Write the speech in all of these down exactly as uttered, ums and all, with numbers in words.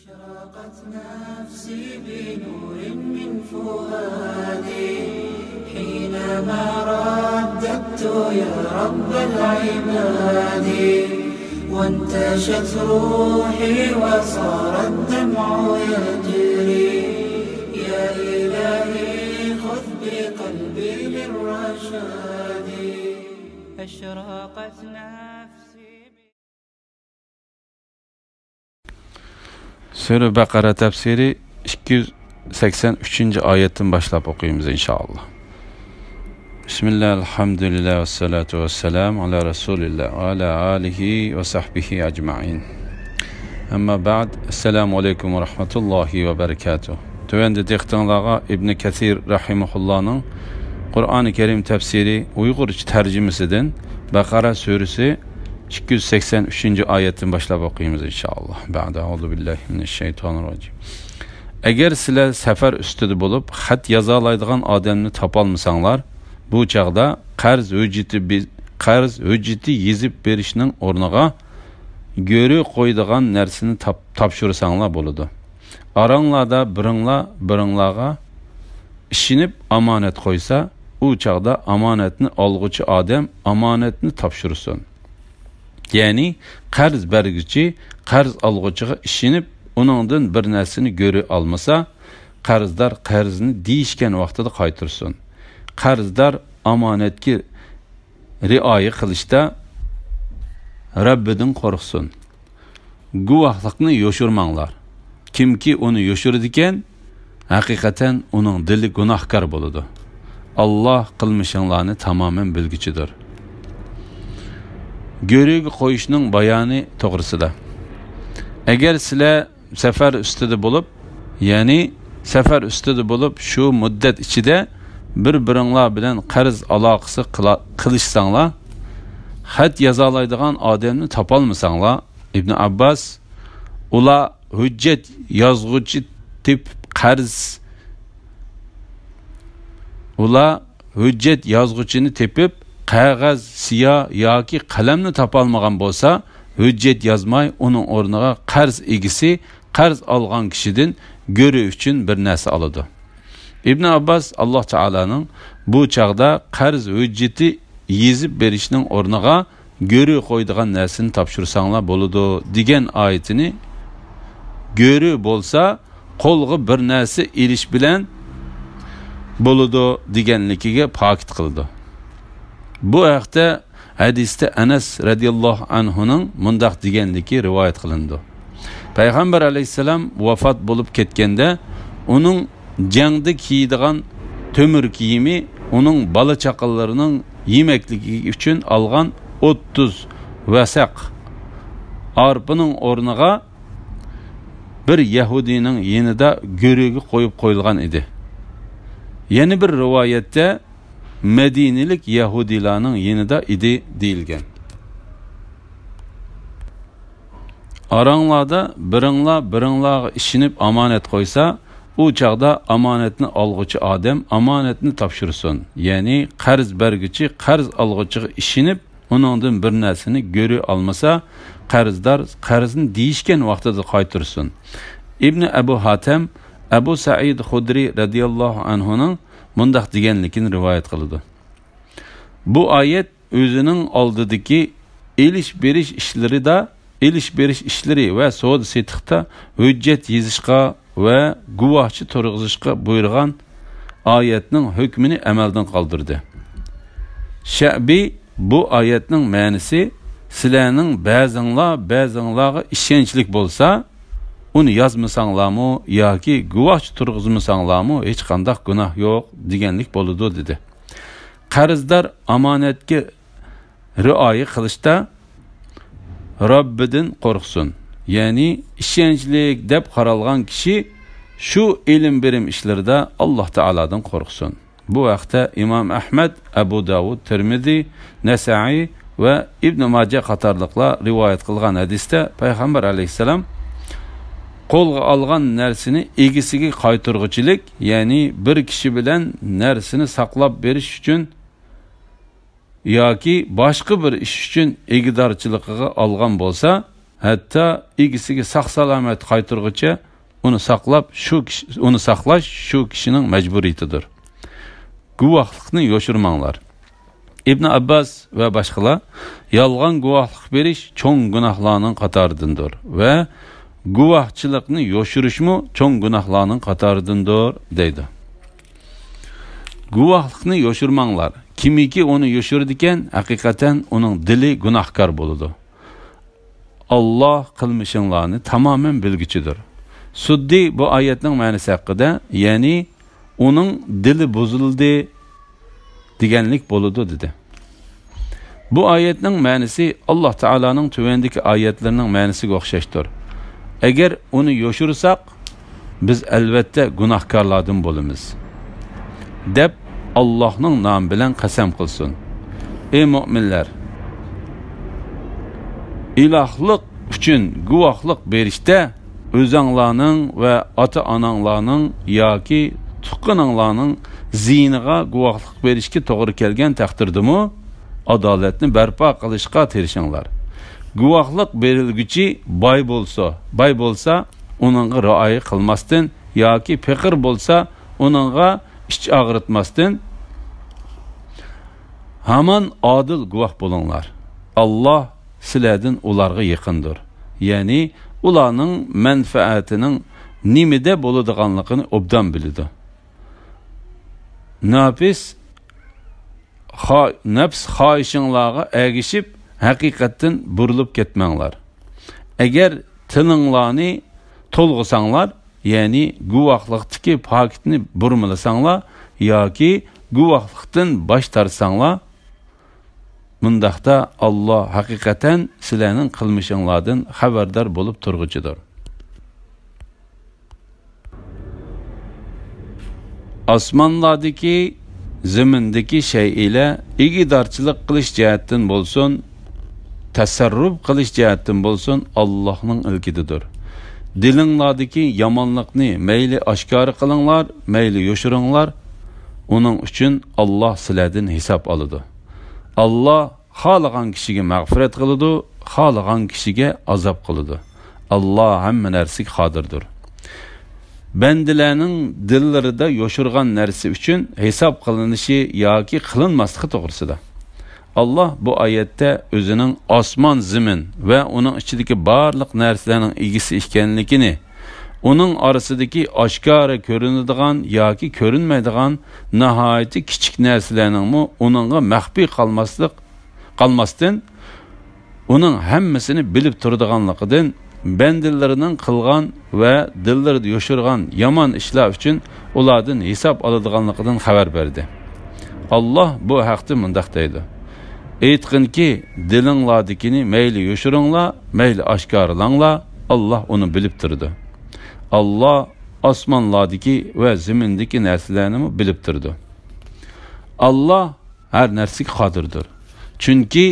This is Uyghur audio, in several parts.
أشرقت نفسي بنور من فؤادي حينما رددت يا رب العباد، وانتشت روحي وصار الدمع يجري. يا إلهي خذ بقلبي للرشاد. أشرقت نفسي. سۈرە بەقەرە تەپسىرى ئىككى يۈز سەكسەن ئۈچىنچى ئايەتتىن باشلاپ ئوقۇيمىز، ئىنشائاللا. بىسمىللا، ئەلھەمدۇلىللا، ۋەسسالاتۇ ۋەسسالامۇ ئالا رەسۇلىللا ۋە ئالا ئالىھى ۋە سەھبىھى ئەجمەئىن. ئەمما بەئد، ئەسسالامۇ ئەلەيكۇم ۋە رەھمەتۇللاھى ۋە بەرەكاتۇھ. تۆۋەندە دىققىتىڭلارغا ئىبنى كەسىر رەھىمەھۇللانىڭ قۇرئانى كەرىم تەپسىرى ئۇيغۇرچە تەرجىمىسىدىن بەقەرە سۈرىسى ئىككى يۈز سەكسەن ئۈچىنچى ئايەتتىن باشلاپ ئوقۇيمىز، ئىنشائاللا. بەئدە، ئەئۇزۇ بىللاھى مىنەششەيتانىر راجىم. ئەگەر سىلەر سەپەر ئۈستىدە بولۇپ، خەت يازالايدىغان ئادەمنى تاپالمىساڭلار، بۇ چاغدا قەرز ھۆججىتى بى-، قەرز ھۆججىتى يېزىپ بېرىشنىڭ ئورنىغا گۆرۈ قويىدىغان نەرسىنى تاپ-، تاپشۇرساڭلار بولىدۇ. ئاراڭلاردا بىرىڭلار بىرىڭلارغا ئىشىنىپ ئامانەت قويسا، ئۇ چاغدا ئامانەتنى ئالغۇچى ئادەم ئامانەتنى تاپشۇرسۇن. يەنى قەرز بەرگۈچى قەرز ئالغۇچىغا ئىشىنىپ، ئۇنىڭدىن بىر نەرسىنى گۆرۈ ئالمىسا، قەرزدار قەرزنى دېيىشكەن ۋاقتىدا قايتۇرسۇن. قەرزدار ئامانەتكە رىئايە قىلىشتا رەببىدىن قورقسۇن. گۇۋاھلىقنى يوشۇرماڭلار. كىمكى ئۇنى يوشۇرىدىكەن، ھەقىقەتەن ئۇنىڭ دىلى گۇناھكار بولىدۇ. ئاللاھ قىلمىشىڭلارنى تامامەن بىلگۈچىدۇر. گۆرۈگە قويۇشنىڭ بايانى توغرىسىدا. ئەگەر سىلەر سەپەر ئۈستىدە بولۇپ، يەنى سەپەر ئۈستىدە بولۇپ، شۇ مۇددەت ئىچىدە بىر-بىرىڭلار بىلەن قەرز ئالاقىسى قىلا-، قىلىشساڭلار، خەت يازالايدىغان ئادەمنى تاپالمىساڭلار، ئىبن ئابباس، ئۇلار ھۆججەت يازغۇچى تېپىپ قەرز، ئۇلار ھۆججەت يازغۇچىنى تېپىپ، قەغەز، سىيا ياكى قەلەمنى تاپالمىغان بولسا، ھۆججەت يازماي، ئۇنىڭ ئورنىغا قەرز ئىگىسى قەرز ئالغان كىشىدىن گۆرۈ ئۈچۈن بىر نەرسە ئالىدۇ. ئىبن ئابباس، ئاللاھ تائالانىڭ بۇ چاغدا قەرز ھۆججىتى يېزىپ بېرىشنىڭ ئورنىغا گۆرۈ قويىدىغان نەرسىنى تاپشۇرساڭلار بولىدۇ دېگەن ئايىتىنى، گۆرۈ بولسا قولغا بىر نەرسە ئېلىش بىلەن بولىدۇ دېگەنلىكىگە پاكىت قىلىدۇ. بۇ ھەقتە ھەدىستە ئەنەس رەزىياللاھۇ ئەنھۇنىڭ مۇنداق دېگەنلىكى رىۋايەت قىلىنىدۇ. پەيغەمبەر ئەلەيھىسسالام ۋاپات بولۇپ كەتكەندە، ئۇنىڭ جەڭدە كىيىدىغان تۆمۈر كىيىمى، ئۇنىڭ بالا-چاقىلىرىنىڭ يېمەكلىكى ئۈچۈن ئالغان ئوتتۇز ۋەسەق ئارپىنىڭ ئورنىغا بىر يەھۇدىينىڭ يېنىدا گۆرۈگە قويۇپ قويۇلغان ئىدى. يەنە بىر رىۋايەتتە مەدىنىلىك يەھۇدىيلارنىڭ يېنىدا ئىدى دېيىلگەن. ئاراڭلاردا بىرىڭلار بىرىڭلارغا ئىشىنىپ ئامانەت قويسا، ئۇ چاغدا ئامانەتنى ئالغۇچى ئادەم ئامانەتنى تاپشۇرسۇن. يەنى قەرز بەرگۈچى قەرز ئالغۇچىغا ئىشىنىپ، ئۇنىڭدىن بىر نەرسىنى گۆرۈ ئالمىسا، قەرزدار قەرزنى دېيىشكەن ۋاقتىدا قايتۇرسۇن. ئىبنى ئەبۇ ھاتەم ئەبۇ سەئىد خۇدرى رەزىياللاھۇ ئەنھۇنىڭ مۇنداق دېگەنلىكىنى رىۋايەت قىلىدۇ. بۇ ئايەت ئۆزىنىڭ ئالدىدىكى ئېلىش-بېرىش ئىشلىرىدا، ئېلىش-بېرىش ئىشلىرى ۋە سودا-سېتىقتا ھۆججەت يېزىشقا ۋە گۇۋاھچى تۇرغۇزۇشقا بۇيرۇغان ئايەتنىڭ ھۆكمىنى ئەمەلدىن قالدۇردى. شەئبى بۇ ئايەتنىڭ مەنىسى، سىلەرنىڭ بەزىڭلار بەزىڭلارغا ئىشەنچلىك بولسا، ئۇنى يازمىساڭلارمۇ ياكى گۇۋاھچى تۇرغۇزمىساڭلارمۇ ھېچقانداق گۇناھ يوق دېگەنلىك بولىدۇ، دېدى. قەرزدار ئامانەتكە رىئايە قىلىشتا رەببىدىن قورقسۇن. يەنى ئىشەنچلىك دەپ قارالغان كىشى شۇ ئېلىم-بېرىم ئىشلىرىدا ئاللاھ تائالادىن قورقسۇن. بۇ ھەقتە ئىمام ئەھمەد، ئەبۇ داۋۇد، تىرمىزى، نەسائىي ۋە ئىبنى ماجە قاتارلىقلار رىۋايەت قىلغان ھەدىستە پەيغەمبەر ئەلەيھىسسالام قولغا ئالغان نەرسىنى ئىگىسىگە قايتۇرغۇچىلىك، يەنى بىر كىشى بىلەن نەرسىنى ساقلاپ بېرىش ئۈچۈن ياكى باشقا بىر ئىش ئۈچۈن ئىگىدارچىلىقىغا ئالغان بولسا، ھەتتا ئىگىسىگە ساق-سالامەت قايتۇرغۇچە ئۇنى ساقلاپ، شۇ كىشى، ئۇنى ساقلاش شۇ كىشىنىڭ مەجبۇرىيىتىدۇر. گۇۋاھلىقنى يوشۇرماڭلار. ئىبن ئابباس ۋە باشقىلار، يالغان گۇۋاھلىق بېرىش چوڭ گۇناھلارنىڭ قاتارىدىندۇر ۋە گۇۋاھچىلىقنى يوشۇرۇشمۇ چوڭ گۇناھلارنىڭ قاتارىدىندۇر، دەيدۇ. گۇۋاھلىقنى يوشۇرماڭلار. كىمكى ئۇنى يوشۇرىدىكەن، ھەقىقەتەن ئۇنىڭ دىلى گۇناھكار بولىدۇ. ئاللاھ قىلمىشىڭلارنى تامامەن بىلگۈچىدۇر. سۇددى بۇ ئايەتنىڭ مەنىسى ھەققىدە، يەنى ئۇنىڭ دىلى بۇزۇلدى دېگەنلىك بولىدۇ، دېدى. بۇ ئايەتنىڭ مەنىسى ئاللاھ تائالانىڭ تۆۋەندىكى ئايەتلىرىنىڭ مەنىسىگە ئوخشاشتۇر. ئەگەر ئۇنى يوشۇرساق، بىز ئەلۋەتتە گۇناھكارلاردىن بولىمىز، دەپ ئاللاھنىڭ نامى بىلەن قەسەم قىلسۇن. ئەي مۆمىنلەر! ئىلاھلىق ئۈچۈن گۇۋاھلىق بېرىشتە ئۆزەڭلارنىڭ ۋە ئاتا-ئاناڭلارنىڭ ياكى تۇغقىنىڭلارنىڭ زىيىنىغا گۇۋاھلىق بېرىشكە توغرا كەلگەن تەقدىردىمۇ، ئادالەتنى بەرپا قىلىشقا تىرىشىڭلار. گۇۋاھلىق بېرىلگۈچى باي بولسا، باي بولسا، ئۇنىڭغا رىئايە قىلماستىن ياكى پېقىر بولسا، ئۇنىڭغا ئىچ ئاغرىتماستىن، ھامان ئادىل گۇۋاھ بولۇڭلار. ئاللاھ سىلەردىن ئۇلارغا يېقىندۇر. يەنى ئۇلارنىڭ مەنپەئەتىنىڭ نېمىدە بولىدىغانلىقىنى ئوبدان بىلىدۇ. ناپىس خا-، نەپس خاھىشىڭلارغا ئەگىشىپ، ھەقىقەتتىن بۇرۇلۇپ كەتمەڭلار. ئەگەر تىلىڭلارنى تولغىساڭلار، يەنى گۇۋاھلىقتىكى پاكىتنى بۇرمىلىساڭلار ياكى گۇۋاھلىقتىن باش تارتساڭلار، مۇنداقتا ئاللاھ ھەقىقەتەن سىلەرنىڭ قىلمىشىڭلاردىن خەۋەردار بولۇپ تۇرغۇچىدۇر. ئاسمانلاردىكى، زېمىندىكى شەيئىلەر ئىگىدارچىلىق قىلىش جەھەتتىن بولسۇن، تەسەررۇپ قىلىش جەھەتتىن بولسۇن، ئاللاھنىڭ ئىلكىدىدۇر. دىلىڭلاردىكى يامانلىقنى مەيلى ئاشكارا قىلىڭلار، مەيلى يوشۇرۇڭلار، ئۇنىڭ ئۈچۈن ئاللاھ سىلەردىن ھېساب ئالىدۇ. ئاللاھ خالىغان كىشىگە مەغپىرەت قىلىدۇ، خالىغان كىشىگە ئازاب قىلىدۇ. ئاللاھ ھەممە نەرسىگە قادىردۇر. بەندىلەرنىڭ دىللىرىدا يوشۇرغان نەرسە ئۈچۈن ھېساب قىلىنىشى ياكى قىلىنماسلىقى توغرىسىدا. ئاللاھ بۇ ئايەتتە ئۆزىنىڭ ئاسمان، زېمىن ۋە ئۇنىڭ ئىچىدىكى بارلىق نەرسىلەرنىڭ ئىگىسى ئىكەنلىكىنى، ئۇنىڭ ئارىسىدىكى ئاشكارا كۆرۈنىدىغان ياكى كۆرۈنمەيدىغان ناھايىتى كىچىك نەرسىلەرنىڭمۇ ئۇنىڭغا مەخپىي قالماسلىق، قالماستىن، ئۇنىڭ ھەممىسىنى بىلىپ تۇرىدىغانلىقىدىن، بەندىلىرىنىڭ قىلغان ۋە دىللىرىدا يوشۇرغان يامان ئىشلار ئۈچۈن ئۇلاردىن ھېساب ئالىدىغانلىقىدىن خەۋەر بەردى. ئاللاھ بۇ ھەقتە مۇنداق دەيدۇ: ئېيتقىنكى، دىلىڭلاردىكىنى مەيلى يوشۇرۇڭلار، مەيلى ئاشكارىلاڭلار، ئاللاھ ئۇنى بىلىپ تۇرىدۇ. ئاللاھ ئاسمانلاردىكى ۋە زېمىندىكى نەرسىلەرنىمۇ بىلىپ تۇرىدۇ. ئاللاھ ھەر نەرسىگە قادىردۇر. چۈنكى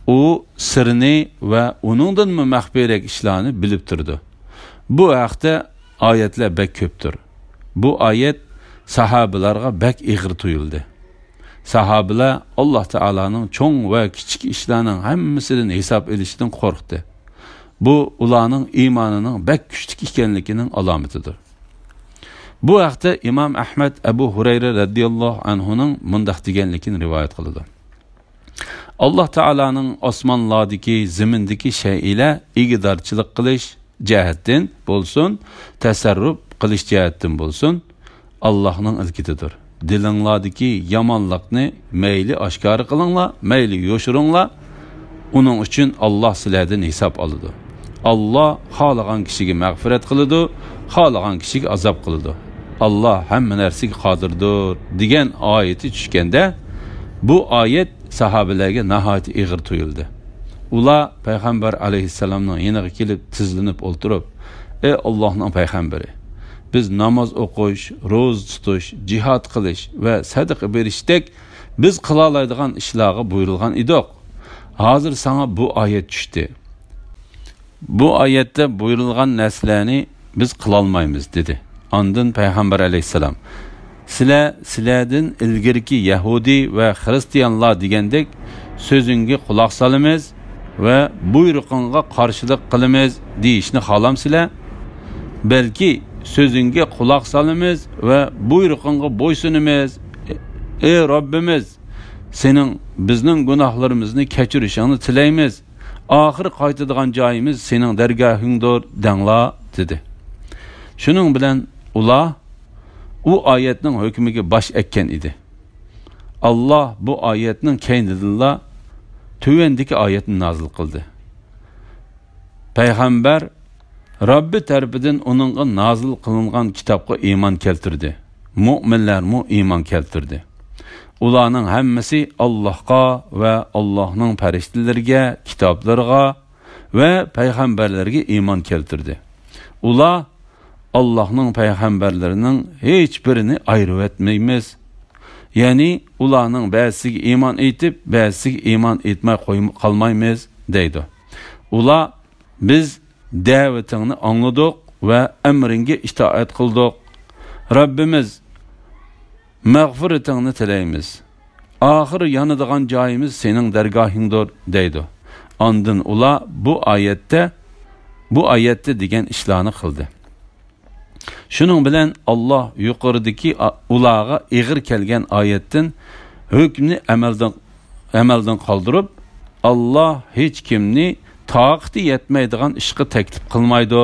ئۇ سىرنى ۋە ئۇنىڭدىنمۇ مەخپىيرەك ئىشلارنى بىلىپ تۇرىدۇ. بۇ ھەقتە ئايەتلەر بەك كۆپتۇر. بۇ ئايەت ساھابىلارغا بەك ئېغىر تۇيۇلدى. ساھابىلەر ئاللاھ تائالانىڭ چوڭ ۋە كىچىك ئىشلارنىڭ ھەممىسىدىن ھېساب ئېلىشىدىن قورقتى. بۇ ئۇلارنىڭ ئىمانىنىڭ بەك كۈچلۈك ئىكەنلىكىنىڭ ئالامىتىدۇر. بۇ ھەقتە ئىمام ئەھمەد ئەبۇ ھۇرەيرە رەزىياللاھۇ ئەنھۇنىڭ مۇنداق دېگەنلىكىنى رىۋايەت قىلىدۇ: ئاللاھ تائالانىڭ ئاسمانلاردىكى، زېمىندىكى شەيئىلەر ئىگىدارچىلىق قىلىش جەھەتتىن بولسۇن، تەسەررۇپ قىلىش جەھەتتىن بولسۇن، ئاللاھنىڭ ئىلكىدىدۇر. دىلىڭلاردىكى يامانلىقنى مەيلى ئاشكارا قىلىڭلار، مەيلى يوشۇرۇڭلار، ئۇنىڭ ئۈچۈن ئاللاھ سىلەردىن ھېساب ئالىدۇ. ئاللاھ خالىغان كىشىگە مەغپىرەت قىلىدۇ، خالىغان كىشىگە ئازاب قىلىدۇ. ئاللاھ ھەممە نەرسىگە قادىردۇر، دېگەن ئايىتى چۈشكەندە، بۇ ئايەت ساھابىلەرگە ناھايىتى ئېغىر تۇيۇلدى. ئۇلار پەيغەمبەر ئەلەيھىسسالامنىڭ يېنىغا كېلىپ تىزلىنىپ ئولتۇرۇپ، ئەي ئاللاھنىڭ پەيغەمبىرى، بىز ناماز ئوقۇش، روزا تۇتۇش، جىھاد قىلىش ۋە سەدىقە بېرىشتەك بىز قىلالايدىغان ئىشلارغا بۇيرۇلغان ئىدۇق. ھازىر ساڭا بۇ ئايەت چۈشتى. بۇ ئايەتتە بۇيرۇلغان نەرسىلەرنى بىز قىلالمايمىز، دېدى. ئاندىن پەيغەمبەر ئەلەيھىسسالام، سىلەر، سىلەردىن ئىلگىرىكى يەھۇدىي ۋە خىرىستىيانلار دېگەندەك سۆزۈڭگە قۇلاق سالىمىز، ۋە بۇيرۇقۇڭغا قارشىلىق قىلىمىز دېيىشنى خالامسىلەر؟ بەلكى سۆزۈڭگە قۇلاق سالىمىز ۋە بۇيرۇقۇڭغا بويسۇنىمىز. ئى رەببىمىز، سېنىڭ بىزنىڭ گۇناھلىرىمىزنى كەچۈرۈشۈڭنى تىلەيمىز. ئاخىر قايتىدىغان جايىمىز سېنىڭ دەرگاھىڭدۇر دەڭلار، دېدى. شۇنىڭ بىلەن ئۇلار ئۇ ئايەتنىڭ ھۆكمىگە باش ئەگكەن ئىدى. ئاللاھ بۇ ئايەتنىڭ كەينىدىنلا تۆۋەندىكى ئايەتنى نازىل قىلدى. پەيغەمبەر رەببى تەرىپىدىن ئۇنىڭغا نازىل قىلىنغان كىتابقا ئىمان كەلتۈردى. مۆمىنلەرمۇ ئىمان كەلتۈردى. ئۇلارنىڭ ھەممىسى ئاللاھقا ۋە ئاللاھنىڭ پەرىشتىلىرىگە، كىتابلىرىغا ۋە پەيغەمبەرلەرگە ئىمان كەلتۈردى. ئۇلار ئاللاھنىڭ پەيغەمبەرلىرىنىڭ ھېچبىرىنى ئايرىۋەتمەيمىز. يەنى ئۇلارنىڭ بەزىسىگە ئىمان ئېيتىپ، بەزىسىگە ئىمان ئېيتماي قويم-، قالمايمىز، دەيدۇ. ئۇلار، بىز دەۋىتىڭنى ئاڭلىدۇق ۋە ئەمرىڭگە ئىتائەت قىلدۇق. رەببىمىز، مەغپىرىتىڭنى تىلەيمىز. ئاخىر يانىدىغان جايىمىز سېنىڭ دەرگاھىڭدۇر، دەيدۇ. ئاندىن ئۇلار بۇ ئايەتتە، بۇ ئايەتتە دېگەن ئىشلارنى قىلدى. شۇنىڭ بىلەن ئاللاھ يۇقىرىدىكى ئا-، ئۇلارغا ئېغىر كەلگەن ئايەتتىن ھۆكۈمنى ئەمەلدىن، ئەمەلدىن قالدۇرۇپ، ئاللاھ ھېچ كىمنى تاقىتى يەتمەيدىغان ئىشقا تەكلىپ قىلمايدۇ.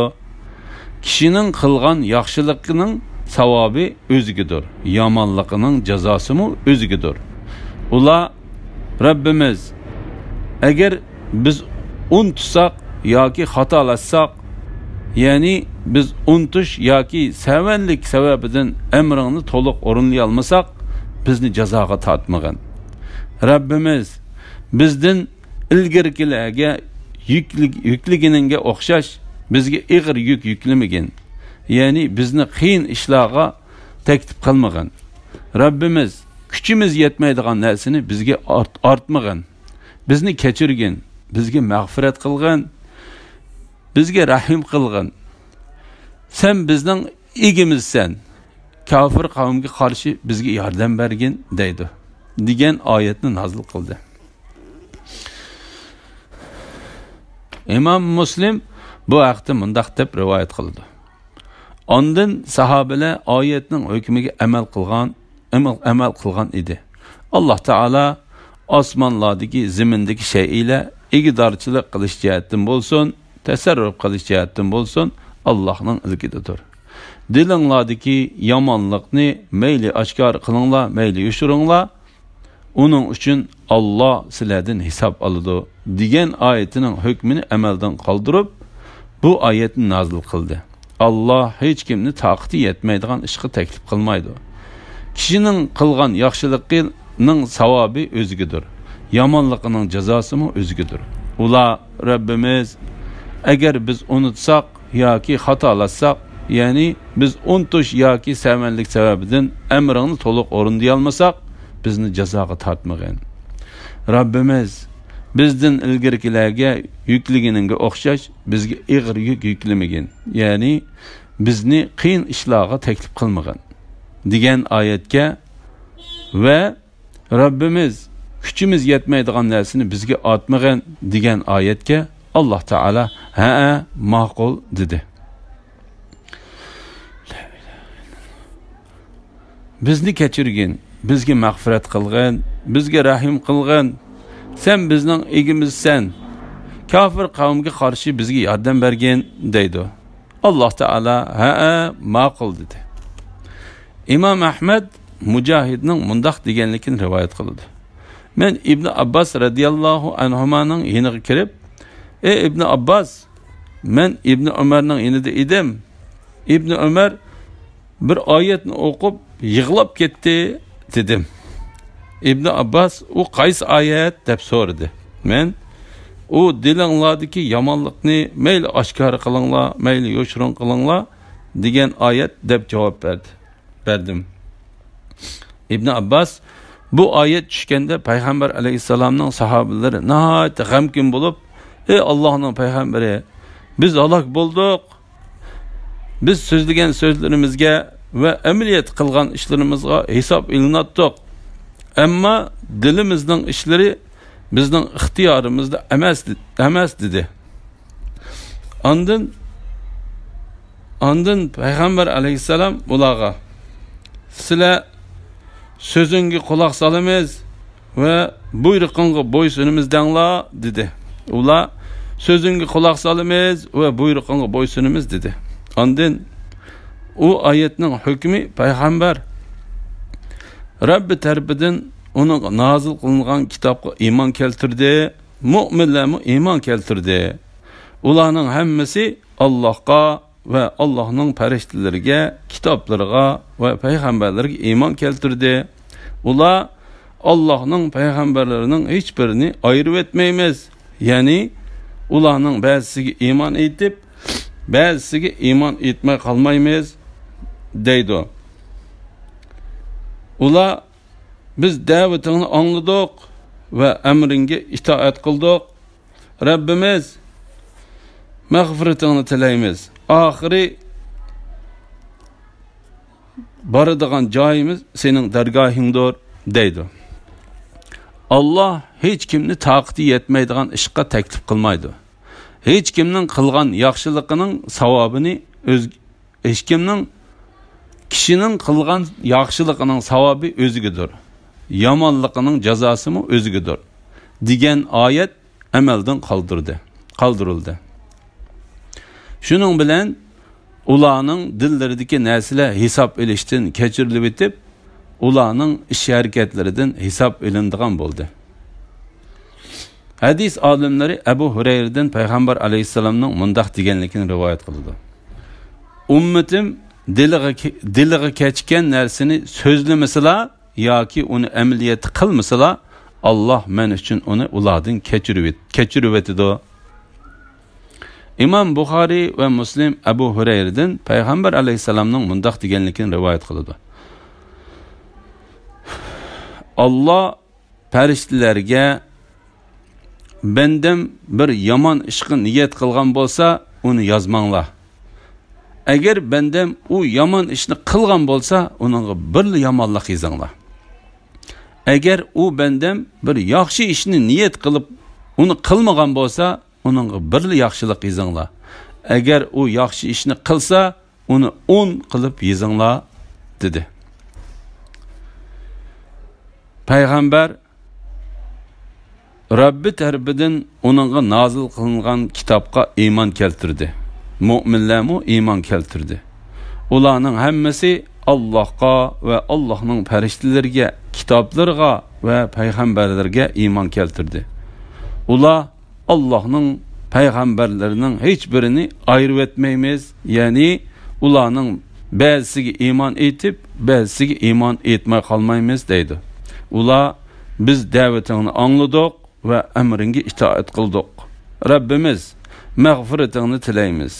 كىشىنىڭ قىلغان ياخشىلىقىنىڭ ساۋابى ئۆزىگىدۇر، يامانلىقىنىڭ جازاسىمۇ ئۆزىگىدۇر. ئۇلار، رەببىمىز، ئەگەر بىز ئۇنتۇساق ياكى خاتالاشساق، يەنى بىز ئۇنتۇش ياكى سەۋەنلىك سەۋەبىدىن ئەمرىڭنى تولۇق ئورۇنلىيالمىساق، بىزنى جازاغا تارتمىغىن. رەببىمىز، بىزدىن ئىلگىرىكىلەرگە يۈكلىگ-، يۈكلىگىنىڭگە ئوخشاش بىزگە ئېغىر يۈك يۈكلىمىگىن. يەنى بىزنى قىيىن ئىشلارغا تەكلىپ قىلمىغىن. رەببىمىز، كۈچىمىز يەتمەيدىغان نەرسىنى بىزگە ئارت-، ئارتمىغىن. بىزنى كەچۈرگىن، بىزگە مەغپىرەت قىلغىن، بىزگە رەھىم قىلغىن. سەن بىزنىڭ ئىگىمىزسەن، كاپىر قەۋمگە قارشى بىزگە ياردەم بەرگىن، دەيدۇ، دېگەن ئايەتنى نازىل قىلدى. ئىمام مۇسلىم بۇ ھەقتە مۇنداق دەپ رىۋايەت قىلىدۇ. ئاندىن ساھابىلەر ئايەتنىڭ ھۆكمىگە ئەمەل قىلغان، ئەمەل، ئەمەل قىلغان ئىدى. ئاللاھ تائالا ئاسمانلاردىكى، زېمىندىكى شەيئىلەر ئىگىدارچىلىق قىلىش جەھەتتىن بولسۇن، تەسەررۇپ قىلىش جەھەتتىن بولسۇن، ئاللاھنىڭ ئىلكىدىدۇر. دىلىڭلاردىكى يامانلىقنى مەيلى ئاشكارا قىلىڭلار، مەيلى يوشۇرۇڭلار، ئۇنىڭ ئۈچۈن ئاللاھ سىلەردىن ھېساب ئالىدۇ، دېگەن ئايىتىنىڭ ھۆكمىنى ئەمەلدىن قالدۇرۇپ، بۇ ئايەتنى نازىل قىلدى. ئاللاھ ھېچكىمنى تاقىتى يەتمەيدىغان ئىشقا تەكلىپ قىلمايدۇ. كىشىنىڭ قىلغان ياخشىلىقىنىڭ ساۋابى ئۆزىگىدۇر، يامانلىقىنىڭ جازاسىمۇ ئۆزىگىدۇر. ئۇلار، رەببىمىز، ئەگەر بىز ئۇنتۇساق ياكى خاتالاشساق، يەنى بىز ئۇنتۇش ياكى سەۋەنلىك سەۋەبىدىن ئەمرىڭنى تولۇق ئورۇندىيالمىساق، بىزنى جازاغا تارتمىغىن. رەببىمىز، بىزدىن ئىلگىرىكىلەرگە يۈكلىگىنىڭگە ئوخشاش بىزگە ئېغىر يۈك يۈكلىمىگىن، يەنى بىزنى قىيىن ئىشلارغا تەكلىپ قىلمىغىن، دېگەن ئايەتكە ۋە رەببىمىز، كۈچىمىز يەتمەيدىغان نەرسىنى بىزگە ئارتمىغىن، دېگەن ئايەتكە ئاللاھ تائالا، ھەئە، ماقۇل، دېدى. بىزنى كەچۈرگىن، بىزگە مەغپىرەت قىلغىن، بىزگە رەھىم قىلغىن. سەن بىزنىڭ ئىگىمىزسەن. كاپىر قەۋمگە قارشى بىزگە ياردەم بەرگىن، دەيدۇ. ئاللاھ تائالا، ھەئە، ماقۇل، دېدى. ئىمام ئەھمەد مۇجاھىدنىڭ مۇنداق دېگەنلىكىنى رىۋايەت قىلىدۇ. مەن ئىبنى ئابباس رەزىياللاھۇ ئەنھۇمانىڭ يېنىغا كىرىپ، ئەي ئىبنى ئابباس، مەن ئىبنى ئۆمەرنىڭ يېنىدا ئىدىم. ئىبنى ئۆمەر بىر ئايەتنى ئوقۇپ يىغلاپ كەتتى، دېدىم. ئىبنى ئابباس، ئۇ قايسى ئايەت؟ دەپ سورىدى. مەن، ئۇ دىلىڭلاردىكى يامانلىقنى مەيلى ئاشكارا قىلىڭلار، مەيلى يوشۇرۇن قىلىڭلار، دېگەن ئايەت، دەپ جاۋاب بەردى، بەردىم. ئىبنى ئابباس، بۇ ئايەت چۈشكەندە پەيغەمبەر ئەلەيھىسسالامنىڭ ساھابىلىرى ناھايىتى غەمكىن بولۇپ، ئەي ئاللاھنىڭ پەيغەمبىرى، بىز ھالاك بولدۇق. بىز سۆزلىگەن سۆزلىرىمىزگە ۋە ئەمەلىيەت قىلغان ئىشلىرىمىزغا ھېساب ئېلىناتتۇق. ئەمما دىلىمىزنىڭ ئىشلىرى بىزنىڭ ئىختىيارىمىزدا ئەمەس، ئەمەس» دېدى. ئاندىن، ئاندىن پەيغەمبەر ئەلەيھىسسالام ئۇلارغا: «سىلەر سۆزۈڭگە قۇلاق سالىمىز ۋە بۇيرۇقۇڭغا بويسۇنىمىز دەڭلار» دېدى. ئۇلار: «سۆزۈڭگە قۇلاق سالىمىز ۋە بۇيرۇقۇڭغا بويسۇنىمىز» دېدى. ئاندىن ئۇ ئايەتنىڭ ھۆكمى پەيغەمبەر رەببى تەرىپىدىن ئۇنىڭغا نازىل قىلىنغان كىتابقا ئىمان كەلتۈردى، مۆمىنلەرمۇ ئىمان كەلتۈردى. ئۇلارنىڭ ھەممىسى ئاللاھقا ۋە ئاللاھنىڭ پەرىشتىلىرىگە، كىتابلىرىغا ۋە پەيغەمبەرلىرىگە ئىمان كەلتۈردى. ئۇلار ئاللاھنىڭ پەيغەمبەرلىرىنىڭ ھېچبىرىنى ئايرىۋەتمەيمىز، يەنى ئۇلارنىڭ بەزىسىگە ئىمان ئېيتىپ، بەزىسىگە ئىمان ئېيتماي قالمايمىز دەيدۇ. ئۇلار: «بىز دەۋىتىڭنى ئاڭلىدۇق ۋە ئەمرىڭگە ئىتائەت قىلدۇق. رەببىمىز، مەغپىرىتىڭنى تىلەيمىز. ئاخىرى بارىدىغان جايىمىز سېنىڭ دەرگاھىڭدۇر» دەيدۇ. ئاللاھ ھېچ كىمنى تاقىتى يەتمەيدىغان ئىشقا تەكلىپ قىلمايدۇ. ھېچ كىمنىڭ قىلغان ياخشىلىقىنىڭ ساۋابىنى ئۆز-، ھېچكىمنىڭ، كىشىنىڭ قىلغان ياخشىلىقىنىڭ ساۋابى ئۆزىگىدۇر، يامانلىقىنىڭ جازاسىمۇ ئۆزىگىدۇر دېگەن ئايەت ئەمەلدىن قالدۇردى، قالدۇرۇلدى. شۇنىڭ بىلەن ئۇلارنىڭ دىللىرىدىكى نەرسىلەر ھېساب ئېلىشتىن كەچۈرۈلۈۋېتىپ، ئۇلارنىڭ ئىش-ھەرىكەتلىرىدىن ھېساب ئېلىنىدىغان بولدى. ھەدىس ئالىملىرى ئەبۇ ھۇرەيرىدىن پەيغەمبەر ئەلەيھىسسالامنىڭ مۇنداق دېگەنلىكىنى رىۋايەت قىلىدۇ: «ئۈممىتىم دىلىغا، دىلىغا كەچكەن نەرسىنى سۆزلىمىسىلا ياكى ئۇنى ئەمەلىيەتتە قىلمىسىلا، ئاللاھ مەن ئۈچۈن ئۇنى ئۇلاردىن كەچۈرۈۋېت-، كەچۈرۈۋېتىدۇ.» ئىمام بۇخارىي ۋە مۇسلىم ئەبۇ ھۇرەيرىدىن پەيغەمبەر ئەلەيھىسسالامنىڭ مۇنداق دېگەنلىكىنى رىۋايەت قىلىدۇ: «ئاللاھ پەرىشتىلەرگە، بەندەم بىر يامان ئىشقا نىيەت قىلغان بولسا، ئۇنى يازماڭلار. ئەگەر بەندەم ئۇ يامان ئىشنى قىلغان بولسا، ئۇنىڭغا بىرلا يامانلىق يېزىڭلار. ئەگەر ئۇ بەندەم بىر ياخشى ئىشنى نىيەت قىلىپ، ئۇنى قىلمىغان بولسا، ئۇنىڭغا بىرلا ياخشىلىق يېزىڭلار. ئەگەر ئۇ ياخشى ئىشنى قىلسا، ئۇنى ئون قىلىپ يېزىڭلار» دېدى. پەيغەمبەر رەببى تەرىپىدىن ئۇنىڭغا نازىل قىلىنغان كىتابقا ئىمان كەلتۈردى. مۆمىنلەرمۇ ئىمان كەلتۈردى. ئۇلارنىڭ ھەممىسى ئاللاھقا ۋە ئاللاھنىڭ پەرىشتىلىرىگە، كىتابلىرىغا ۋە پەيغەمبەرلىرىگە ئىمان كەلتۈردى. ئۇلار ئاللاھنىڭ پەيغەمبەرلىرىنىڭ ھېچبىرىنى ئايرىۋەتمەيمىز، يەنى ئۇلارنىڭ بەزىسىگە ئىمان ئېيتىپ، بەزىسىگە ئىمان ئېيتماي قالمايمىز دەيدۇ. ئۇلار: «بىز دەۋىتىڭنى ئاڭلىدۇق ۋە ئەمرىڭگە ئىتائەت قىلدۇق. رەببىمىز، مەغپىرىتىڭنى تىلەيمىز.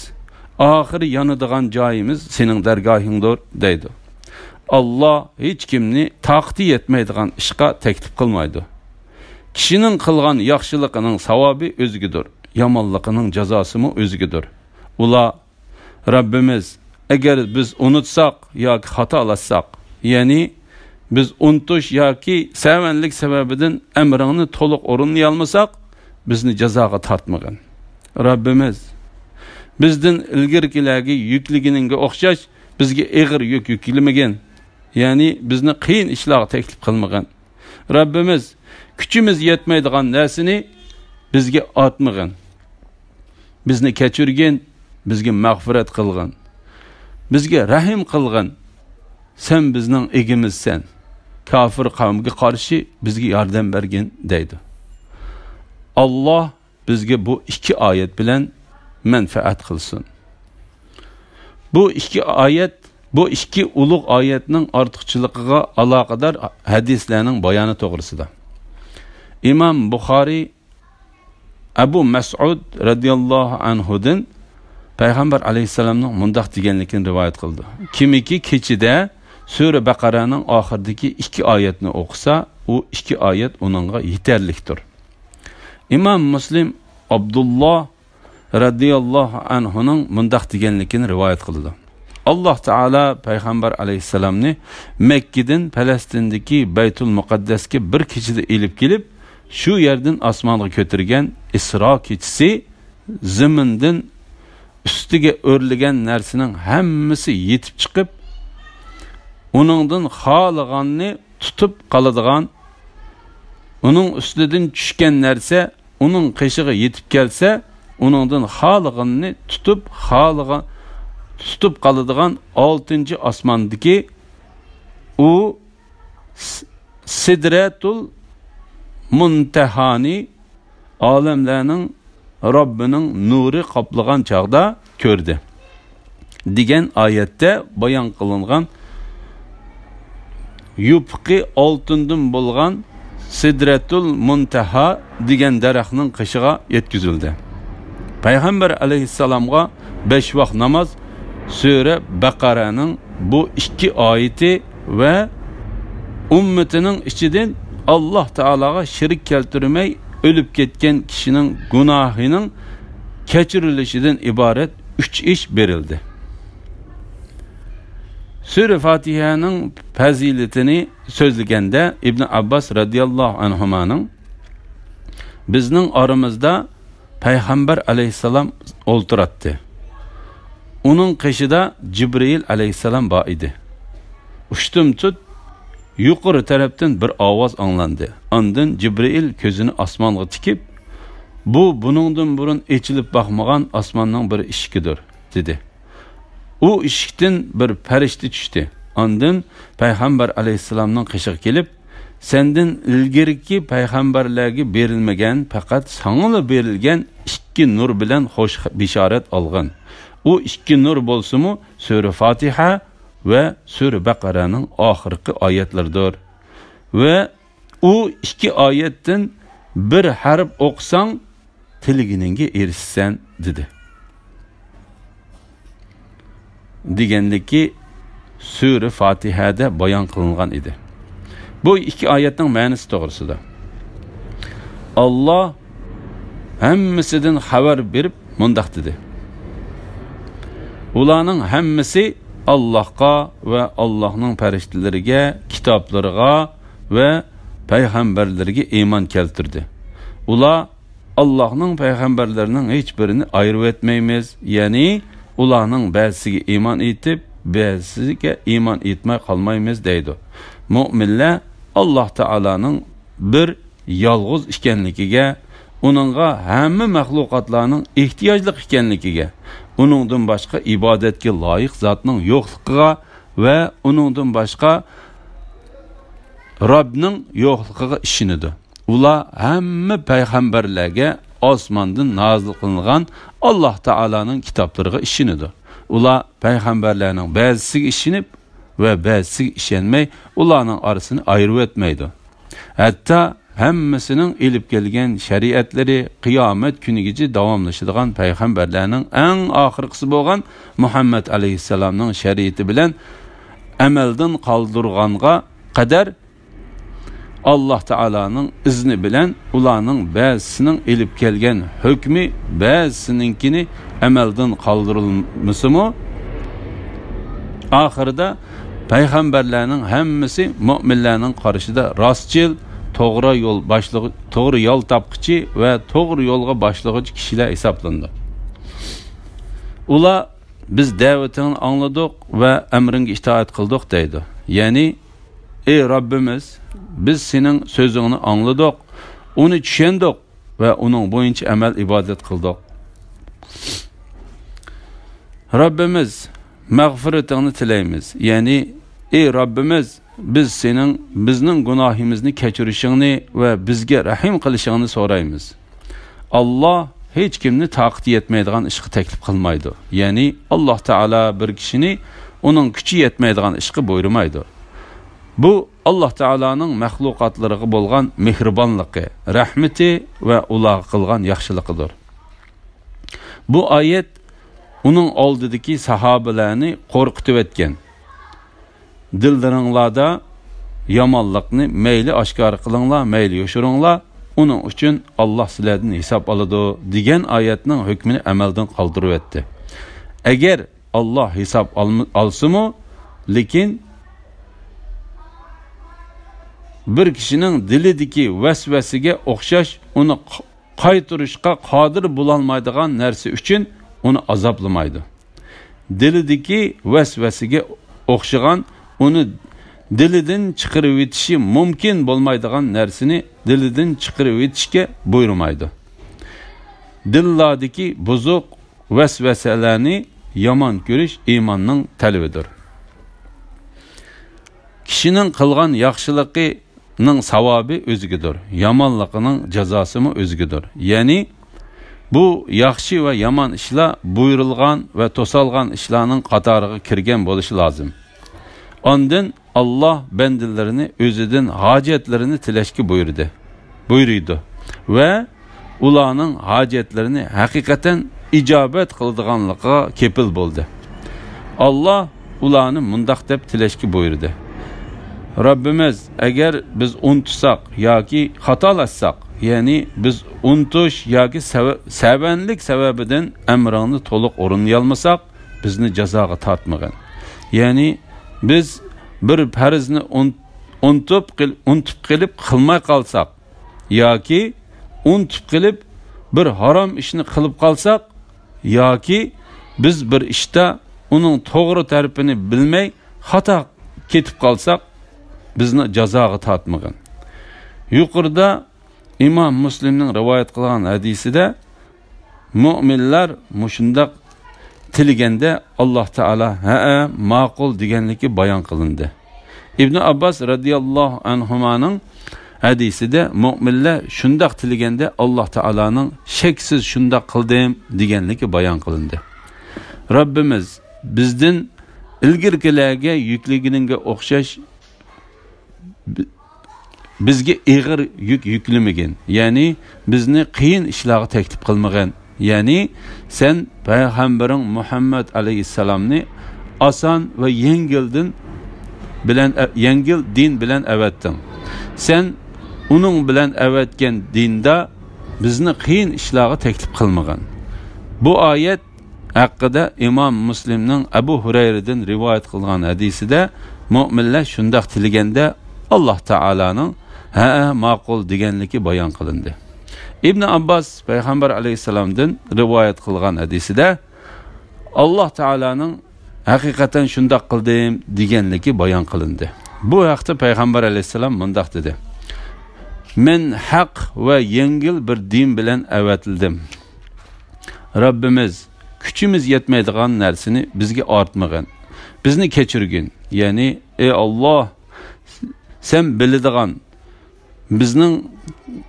ئاخىرى يانىدىغان جايىمىز سېنىڭ دەرگاھىڭدۇر» دەيدۇ. ئاللاھ ھېچ كىمنى تاقىتى يەتمەيدىغان ئىشقا تەكلىپ قىلمايدۇ. كىشىنىڭ قىلغان ياخشىلىقىنىڭ ساۋابى ئۆزىگىدۇر، يامانلىقىنىڭ جازاسىمۇ ئۆزىگىدۇر. ئۇلار: «رەببىمىز، ئەگەر بىز ئۇنتۇساق ياكى خاتالاشساق، يەنى بىز ئۇنتۇش ياكى سەۋەنلىك سەۋەبىدىن ئەمرىڭنى تولۇق ئورۇنلىيالمىساق، بىزنى جازاغا تارتمىغىن. رەببىمىز، بىزدىن ئىلگىرىكىلەرگە يۈكلىگىنىڭگە ئوخشاش بىزگە ئېغىر يۈك يۈكلىمىگىن، يەنى بىزنى قىيىن ئىشلارغا تەكلىپ قىلمىغىن. رەببىمىز، كۈچىمىز يەتمەيدىغان نەرسىنى بىزگە ئارتمىغىن. بىزنى كەچۈرگىن، بىزگە مەغپىرەت قىلغىن. بىزگە رەھىم قىلغىن. سەن بىزنىڭ ئىگىمىزسەن. كاپىر قەۋمگە قارشى بىزگە ياردەم بەرگىن» دەيدۇ. ئاللاھ بىزگە بۇ ئىككى ئايەت بىلەن مەنپەئەت قىلسۇن. بۇ ئىككى ئايەت، بۇ ئىككى ئۇلۇغ ئايەتنىڭ ئارتۇقچىلىقىغا ئالاقىدار ھەدىسلەرنىڭ بايانى توغرىسىدا. ئىمام بۇخارىي ئەبۇ مەسئۇد رەزىياللاھۇ ئەنھۇدىن پەيغەمبەر ئەلەيھىسسالامنىڭ مۇنداق دېگەنلىكىنى رىۋايەت قىلدى: «كىمكى كېچىدە سۈرە بەقەرەنىڭ ئاخىرىدىكى ئىككى ئايەتنى ئوقۇسا، ئۇ ئىككى ئايەت ئۇنىڭغا يېتەرلىكتۇر.» ئىمام مۇسلىم ئابدۇللا رەزىياللاھۇ ئەنھۇنىڭ مۇنداق دېگەنلىكىنى رىۋايەت قىلىدۇ: «ئاللاھ تائالا پەيغەمبەر ئەلەيھىسسالامنى مەككىدىن پەلەستىندىكى بەيتۇل مۇقەددەسكە بىر كېچىدە ئېلىپ كېلىپ، شۇ يەردىن ئاسمانغا كۆتۈرگەن ئىسرا كېچىسى زېمىندىن ئۈستىگە ئۆرلىگەن نەرسىنىڭ ھەممىسى يېتىپ چىقىپ، ئۇنىڭدىن خالىغاننى تۇتۇپ قالىدىغان، ئۇنىڭ ئۈستىدىن چۈشكەن نەرسە ئۇنىڭ قېشىغا يېتىپ كەلسە، ئۇنىڭدىن خالىغىنىنى تۇتۇپ، خالىغان، تۇتۇپ قالىدىغان ئالتىنچى ئاسماندىكى ئۇ س-، سىدرەتۇل مۇنتەھانى ئالەملەرنىڭ رەببىنىڭ نۇرى قاپلىغان چاغدا كۆردى، دېگەن ئايەتتە بايان قىلىنغان يۇپۇقى ئالتۇندىن بولغان سىدرەتۇل مۇنتەھا دېگەن دەرەخنىڭ قېشىغا يەتكۈزۈلدى. پەيغەمبەر ئەلەيھىسسالامغا بەش ۋاق ناماز، سۈرە بەقەرەنىڭ بۇ ئىككى ئايىتى ۋە ئۈممىتىنىڭ ئىچىدىن ئاللاھ تائالاغا شېرىك كەلتۈرمەي ئۆلۈپ كەتكەن كىشىنىڭ گۇناھىنىڭ كەچۈرۈلۈشىدىن ئىبارەت ئۈچ ئىش بېرىلدى. سۈرە فاتىھەنىڭ پەزىلىتىنى سۆزلىگەندە، ئىبنى ئابباس رەزىياللاھۇ ئەنھۇمانىڭ، بىزنىڭ ئارىمىزدا پەيغەمبەر ئەلەيھىسسالام ئولتۇراتتى. ئۇنىڭ قېشىدا جىبرىئىل ئەلەيھىسسالام بار ئىدى. ئۇشتۇمتۇت يۇقىرى تەرەپتىن بىر ئاۋاز ئاڭلاندى. ئاندىن جىبرىئىل كۆزىنى ئاسمانغا تىكىپ، بۇ بۇنىڭدىن بۇرۇن ئېچىلىپ باقمىغان ئاسماننىڭ بىر ئىشىكىدۇر، دېدى. ئۇ ئىشىكتىن بىر پەرىشتە چۈشتى. ئاندىن پەيغەمبەر ئەلەيھىسسالامنىڭ قېشىغا كېلىپ، سەندىن ئىلگىرىكى پەيغەمبەرلەرگە بېرىلمىگەن، پەقەت ساڭىلا بېرىلگەن ئىككى نۇر بىلەن خوش بېشارەت ئالغىن. ئۇ ئىككى نۇر بولسىمۇ سۈرە فاتىھە ۋە سۈرە بەقەرەنىڭ ئاخىرقى ئايەتلىرىدۇر. ۋە ئۇ ئىككى ئايەتتىن بىر ھەرپ ئوقۇساڭ، تىلىگىنىڭگە ئېرىشىسەن، دېدى. دېگەندىكى سۈرە فاتىھەدە بايان قىلىنغان ئىدى. بۇ ئىككى ئايەتنىڭ مەنىسى توغرىسىدا ئاللاھ ھەممىسىدىن خەۋەر بېرىپ مۇنداق دېدى: ئۇلارنىڭ ھەممىسى ئاللاھقا ۋە ئاللاھنىڭ پەرىشتىلىرىگە، كىتابلىرىغا ۋە پەيغەمبەرلىرىگە ئىمان كەلتۈردى. ئۇلار ئاللاھنىڭ پەيغەمبەرلىرىنىڭ ھېچبىرىنى ئايرىۋەتمەيمىز، يەنى ئۇلارنىڭ بەزىسىگە ئىمان ئېيتىپ، بەزىسىگە ئىمان ئېيتماي قالمايمىز دەيدۇ. مۆمىنلەر ئاللاھ تائالانىڭ بىر يالغۇز ئىكەنلىكىگە، ئۇنىڭغا ھەممە مەخلۇقاتلارنىڭ ئېھتىياجلىق ئىكەنلىكىگە، ئۇنىڭدىن باشقا ئىبادەتكە لايىق زاتنىڭ يوقلۇقىغا ۋە ئۇنىڭدىن باشقا رەبنىڭ يوقلۇقىغا ئىشىنىدۇ. ئۇلار ھەممە پەيغەمبەرلەرگە ئاسماندىن نازىل قىلىنغان ئاللاھ تائالانىڭ كىتابلىرىغا ئىشىنىدۇ. ئۇلار پەيغەمبەرلەرنىڭ بەزىسىگە ئىشىنىپ ۋە بەزىسىگە ئىشەنمەي، ئۇلارنىڭ ئارىسىنى ئايرىۋەتمەيدۇ. ھەتتا ھەممىسىنىڭ ئېلىپ كەلگەن شەرىئەتلىرى قىيامەت كۈنىگىچە داۋاملىشىدىغان پەيغەمبەرلەرنىڭ ئەڭ ئاخىرقىسى بولغان مۇھەممەد ئەلەيھىسسالامنىڭ شەرىئىتى بىلەن ئەمەلدىن قالدۇرغانغا قەدەر، ئاللاھ تائالانىڭ ئىزنى بىلەن ئۇلارنىڭ بەزىسىنىڭ ئېلىپ كەلگەن ھۆكمى بەزىسىنىڭكىنى ئەمەلدىن قالدۇرۇلمىسىمۇ، ئاخىرىدا پەيغەمبەرلەرنىڭ ھەممىسى مۆمىنلەرنىڭ قارىشىدا راستچىل، توغرا يول باشلىغۇ-، توغرا يول تاپقۇچى ۋە توغرا يولغا باشلىغۇچى كىشىلەر ھېسابلىنىدۇ. ئۇلار، بىز دەۋىتىڭنى ئاڭلىدۇق ۋە ئەمرىڭگە ئىتائەت قىلدۇق دەيدۇ. يەنى، ئەي رەببىمىز، بىز سېنىڭ سۆزۈڭنى ئاڭلىدۇق، ئۇنى چۈشەندۇق ۋە ئۇنىڭ بويىچە ئەمەل ئىبادەت قىلدۇق. رەببىمىز، مەغپىرىتىڭنى تىلەيمىز. يەنى، ئەي رەببىمىز، بىز سېنىڭ بىزنىڭ گۇناھىمىزنى كەچۈرۈشۈڭنى ۋە بىزگە رەھىم قىلىشىڭنى سورايمىز. ئاللاھ ھېچكىمنى تاقىتى يەتمەيدىغان ئىشقا تەكلىپ قىلمايدۇ. يەنى، ئاللاھ تائالا بىر كىشىنى ئۇنىڭ كۈچى يەتمەيدىغان ئىشقا بۇيرۇمايدۇ. بۇ ئاللاھ تائالانىڭ مەخلۇقاتلىرىغا بولغان مېھرىبانلىقى، رەھمىتى ۋە ئۇلارغا قىلغان ياخشىلىقىدۇر. بۇ ئايەت ئۇنىڭ ئالدىدىكى ساھابىلەرنى قورقۇتۇۋەتكەن. دىللىرىڭلاردا يامانلىقنى مەيلى ئاشكارا قىلىڭلار، مەيلى يوشۇرۇڭلار، ئۇنىڭ ئۈچۈن ئاللاھ سىلەردىن ھېساب ئالىدۇ، دېگەن ئايەتنىڭ ھۆكمىنى ئەمەلدىن قالدۇرۇۋەتتى. ئەگەر ئاللاھ ھېساب ئالما-، ئالسىمۇ، لېكىن بىر كىشىنىڭ دىلىدىكى ۋەسۋەسىگە ئوخشاش ئۇنى ق-، قايتۇرۇشقا قادىر بولالمايدىغان نەرسە ئۈچۈن ئۇنى ئازابلىمايدۇ. دىلىدىكى ۋەسۋەسىگە ئوخشىغان ئۇنى دىلىدىن چىقىرىۋېتىشى مۇمكىن بولمايدىغان نەرسىنى دىلىدىن چىقىرىۋېتىشكە بۇيرۇمايدۇ. دىللاردىكى بۇزۇق ۋەسۋەسەلەرنى يامان كۆرۈش ئىماننىڭ تەلىپىدۇر. كىشىنىڭ قىلغان ياخشىلىقىنىڭ ساۋابى ئۆزىگىدۇر، يامانلىقىنىڭ جازاسىمۇ ئۆزىگىدۇر. يەنى، بۇ ياخشى ۋە يامان ئىشلار بۇيرۇلغان ۋە توسالغان ئىشلارنىڭ قاتارىغا كىرگەن بولۇشى لازىم. ئاندىن ئاللاھ بەندىلىرىنى ئۆزىدىن ھاجەتلىرىنى تىلەشكە بۇيرۇدى، بۇيرۇيدۇ ۋە ئۇلارنىڭ ھاجەتلىرىنى ھەقىقەتەن ئىجابەت قىلىدىغانلىقىغا كېپىل بولدى. ئاللاھ ئۇلارنى مۇنداق دەپ تىلەشكە بۇيرۇدى: رەببىمىز، ئەگەر بىز ئۇنتۇساق ياكى خاتالاشساق، يەنى بىز ئۇنتۇش ياكى سەۋە-، سەۋەنلىك سەۋەبىدىن ئەمرىڭنى تولۇق ئورۇنلىيالمىساق، بىزنى جازاغا تارتمىغىن. يەنى بىز بىر پەرزنى ئۇن-، ئۇنتۇپ قىل-، ئۇنتۇپ قېلىپ قىلماي قالساق، ياكى ئۇنتۇپ قېلىپ بىر ھارام ئىشنى قىلىپ قالساق، ياكى بىز بىر ئىشتا ئۇنىڭ توغرا تەرىپىنى بىلمەي خاتا كېتىپ قالساق، بىزنى جازاغا تارتمىغىن. يۇقىرىدا ئىمام مۇسلىمنىڭ رىۋايەت قىلغان ھەدىسىدە مۆمىنلەر مۇشۇنداق تىلىگەندە، ئاللاھ تائالا «ھەئە، ماقۇل» دېگەنلىكى بايان قىلىندى. ئىبنى ئابباس رەزىياللاھۇ ئەنھۇمانىڭ ھەدىسىدە مۆمىنلەر شۇنداق تىلىگەندە، ئاللاھ تائالانىڭ «شەكسىز شۇنداق قىلدىم» دېگەنلىكى بايان قىلىندى. رەببىمىز، بىزدىن ئىلگىرىكىلەرگە يۈكلىگىنىڭگە ئوخشاش بى-، بىزگە ئېغىر يۈك يۈكلىمىگىن، يەنى بىزنى قىيىن ئىشلارغا تەكلىپ قىلمىغىن. يەنى سەن پەيغەمبىرىڭ مۇھەممەد ئەلەيھىسسالامنى ئاسان ۋە يەڭگىل دىن بىلەن، يەڭگىل دىن بىلەن ئەۋەتتىڭ. سەن ئۇنىڭ بىلەن ئەۋەتكەن دىندا بىزنى قىيىن ئىشلارغا تەكلىپ قىلمىغىن. بۇ ئايەت ھەققىدە ئىمام مۇسلىمنىڭ ئەبۇ ھۇرەيرىدىن رىۋايەت قىلغان ھەدىسىدە مۆمىنلەر شۇنداق تىلىگەندە، ئاللاھ تائالانىڭ «ھەئە، ماقۇل» دېگەنلىكى بايان قىلىندى. ئىبنى ئابباس پەيغەمبەر ئەلەيھىسسالامدىن رىۋايەت قىلغان ھەدىسىدە، ئاللاھ تائالانىڭ «ھەقىقەتەن شۇنداق قىلدىم» دېگەنلىكى بايان قىلىندى. بۇ ھەقتە پەيغەمبەر ئەلەيھىسسالام مۇنداق دېدى: «مەن ھەق ۋە يەڭگىل بىر دىن بىلەن ئەۋەتىلدىم. رەببىمىز، كۈچىمىز يەتمەيدىغان نەرسىنى بىزگە ئارتمىغىن، بىزنى كەچۈرگىن.» يەنى، ئەي ئاللاھ، سەن بىلىدىغان، بىزنىڭ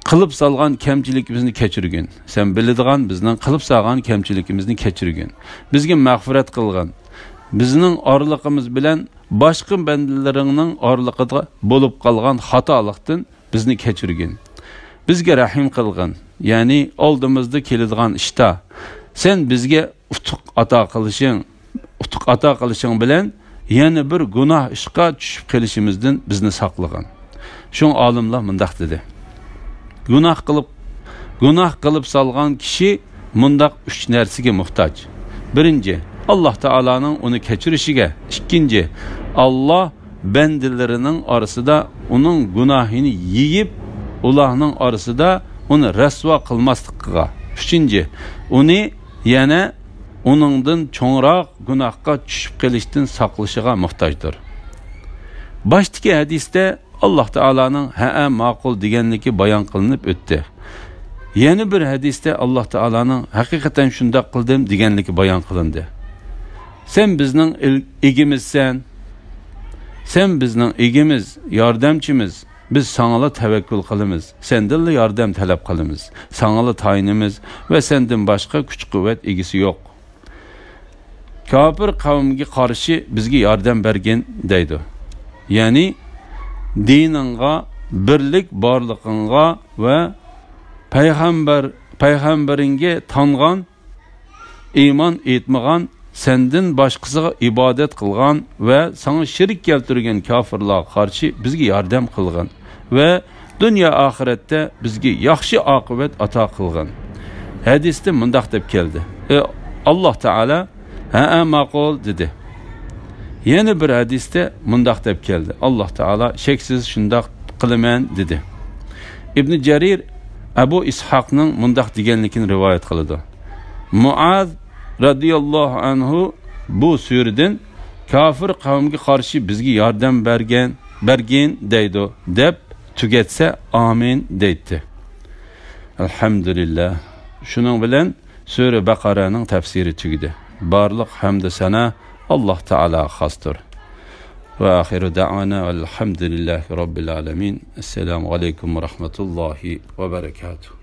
قىلىپ سالغان كەمچىلىكىمىزنى كەچۈرگىن. سەن بىلىدىغان، بىزنىڭ قىلىپ سالغان كەمچىلىكىمىزنى كەچۈرگىن. بىزگە مەغپىرەت قىلغىن. بىزنىڭ ئارىلىقىمىز بىلەن باشقا بەندىلىرىڭنىڭ ئارىلىقىدا بولۇپ قالغان خاتالىقتىن بىزنى كەچۈرگىن. بىزگە رەھىم قىلغىن. يەنى ئالدىمىزدا كېلىدىغان ئىشتا سەن بىزگە ئۇتۇق ئاتا قىلىشىڭ، ئۇتۇق ئاتا قىلىشىڭ بىلەن يەنە بىر گۇناھ ئىشقا چۈشۈپ قېلىشىمىزدىن بىزنى ساقلىغىن. شۇڭا ئالىملار مۇنداق دېدى: گۇناھ قىلىپ، گۇناھ قىلىپ سالغان كىشى مۇنداق ئۈچ نەرسىگە موھتاج. بىرىنچى، ئاللاھ تائالانىڭ ئۇنى كەچۈرۈشىگە. ئىككىنچى، ئاللاھ بەندىلىرىنىڭ ئارىسىدا ئۇنىڭ گۇناھىنى يېيىپ، ئۇلارنىڭ ئارىسىدا ئۇنى رەسۋا قىلماسلىقىغا. ئۈچىنچى، ئۇنى يەنە ئۇنىڭدىن چوڭراق گۇناھقا چۈشۈپ قېلىشتىن ساقلىشىغا موھتاجدۇر. باشتىكى ھەدىستە ئاللاھ تائالانىڭ «ھەئە، ماقۇل» دېگەنلىكى بايان قىلىنىپ ئۆتتى. يەنە بىر ھەدىستە ئاللاھ تائالانىڭ «ھەقىقەتەن شۇنداق قىلدىم» دېگەنلىكى بايان قىلىندى. سەن بىزنىڭ ئىل-، ئىگىمىزسەن. سەن بىزنىڭ ئىگىمىز، ياردەمچىمىز. بىز ساڭىلا تەۋەككۈل قىلىمىز، سەندىنلا ياردەم تەلەپ قىلىمىز، ساڭىلا تايىنىمىز ۋە سەندىن باشقا كۈچ-قۇۋۋەت ئىگىسى يوق. كاپىر قەۋمگە قارشى بىزگە ياردەم بەرگىن دەيدۇ. يەنى دىنىڭغا، بىرلىك بارلىقىڭغا ۋە پەيغەمبەر، پەيغەمبىرىڭگە تانغان، ئىمان ئېيتمىغان، سەندىن باشقىسىغا ئىبادەت قىلغان ۋە ساڭا شېرىك كەلتۈرگەن كاپىرلارغا قارشى بىزگە ياردەم قىلغىن ۋە دۇنيا ئاخىرەتتە بىزگە ياخشى ئاقىۋەت ئاتا قىلغىن. ھەدىستە مۇنداق دەپ كەلدى: ئى، ئاللاھ تائالا «ھەئە، ماقۇل» دېدى. يەنە بىر ھەدىستە مۇنداق دەپ كەلدى: ئاللاھ تائالا «شەكسىز شۇنداق قىلىمەن، دېدى. ئىبنى جەرىر ئەبۇ ئىسھاقنىڭ مۇنداق دېگەنلىكىنى رىۋايەت قىلىدۇ: مۇئاز رەزىياللاھۇ ئەنھۇ بۇ سۈرىدىن «كاپىر قەۋمگە قارشى بىزگە ياردەم بەرگەن، بەرگىن» دەيدۇ، دەپ تۈگەتسە، «ئامىن» دەيتتى. ئەلھەمدۇلىللا. شۇنىڭ بىلەن سۈرە بەقەرەنىڭ تەپسىرى تۈگىدى. بارلىق ھەمدۇ سانا ئاللاھ تائالاغا خاستۇر. ۋە ئاخىرۇ دەئۋانا ۋەلھەمدۇلىللاھى رەببىل ئالەمىن. ئەسسالامۇ ئەلەيكۇم ۋە رەھمەتۇللاھى ۋە بەرەكاتۇھ.